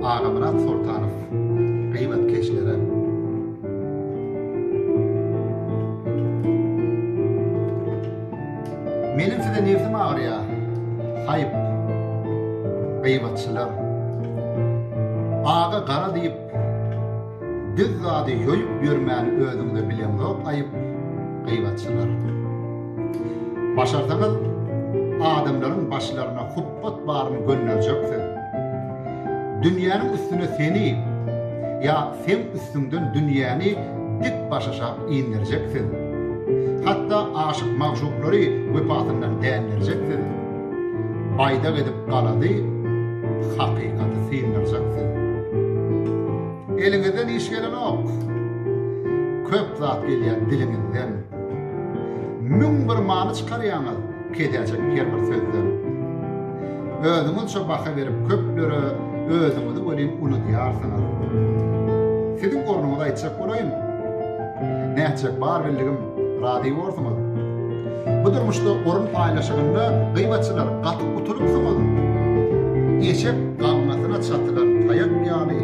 Agamyrat Soltanow gybatkeşlere. Meniň size nebsim agyrýar. Haýp. Gybatçylar. Aga gara diýip, düz zady ýoýup ýörmäni özüňize bileňzok aýyp, gybatçylar. Başarsaňyz, adamlaryň başlaryna hupbat baryny gönderjek siz. Dünýäniň üstüne seni, ýa seň üstüňden dünýäni dik başaşak inderjek siz. Hatda aşyk-magşuklary wepasyndan dänderjek siz. Baýdak edip galady, hakykaty syndyrjak siz. Eliňizden iş gelenok. Köp zat gelýär diliňizden. 1001 many çykarýaňyz kesäjek her bir sözden. Özüňizçe baha berip köplere özüňizi welin unudýarsyňyz. Siziň ornuňyzy aýtjak bolaýyn. Nätjek bar bildigim, razy borsuňyz. Bu durmuşda orun paýlaşygynda gybatçylar gaty utulypsyňyz. Eşek gaňňasyna çatylan taýak ýaly.